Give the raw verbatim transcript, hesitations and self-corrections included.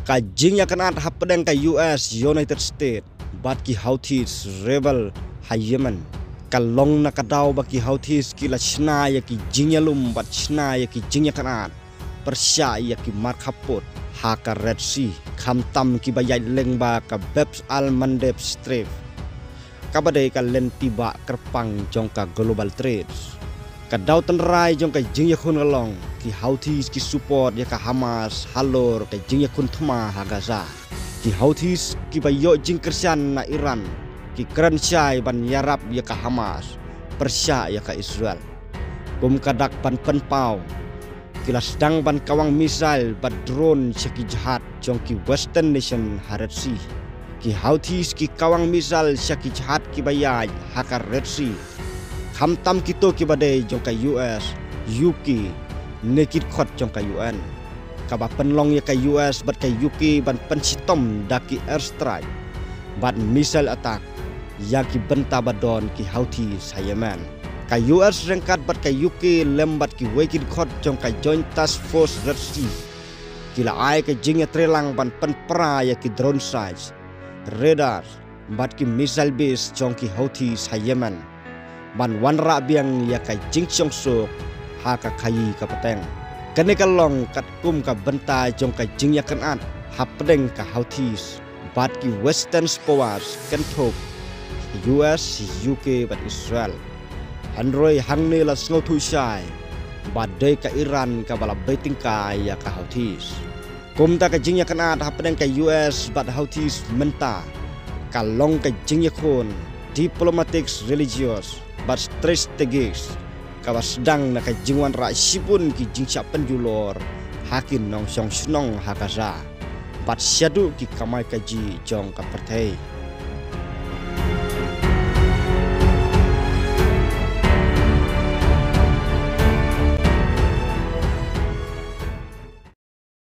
Ka jingïakynad hapdeng ka U S, United States bad ki Houthis rebel ha Yemen ka long na ka daw ba ki Houthis ki la shna ïa ki jingïalum bad shna ïa ki jingïakynad pyrshah ïa ki markhaput ha ka Red Sea, khamtam kiba ïaid lyngba ka Bab al Mandeb Strait, kaba dei ka lynti bah kyrpang jong ka global trade. Ka daw tynrai jong ka jingïakhun ka long, ki Houthis ki support ïa ka Hamas halor ka jingïakhun thma ha Gaza. Ki Houthis kiba ïoh jingkyrshan na Iran ki kren shai ban ïarap ïa ka Hamas pyrshah ïa ka Israel. Kum ka dak ban pynpaw, ki la sdang ban kawang missile bad drone sha ki jahaj jong ki Western nation ha Red Sea. Ki Houthis ki kawang missile sha ki jahaj kiba ïaid ha ka Red Sea, khamtam kito kiba dei jong ka U S, U K ne ki dkhot jong ka U N. Kaba pynlong ïa ka U S bad ka U K ban pynshitom da ki airstrike bad missile attack ïa ki bynta ba don ki Houthis ha Yemen. Ka U S ryngkat bad ka U K lem bad kiwei ki dkhot jong ka Joint Task Force Red Sea ki la ai ka jingïatreilang ban pynpra ïa ki drone sights, radar bad ki missile base jong ki Houthis ha Yemen ban wanrah biang ïa ka jingshongsuk ha ka khaïi ka pateng. Kane ka long katkum ka bynta jong ka jingïakynad hapdeng ka Houthis bad ki Western powers kynthup U S, U K bad Israel. Hynrei hangne la sngewthuh shai ba dei ka Iran kaba la bei tyngkai ïa ka Houthis. Kumta ka jingïakynad hapdeng ka U S bad Houthis mynta ka long ka jingïakhun diplomatic, religious bad strategic kaba sdang na ka jingwanrah shibun ki jingshah pynjulor ha ki nongshong shnong ha Gaza bad shaduh ki kamai kajih jong ka pyrthei.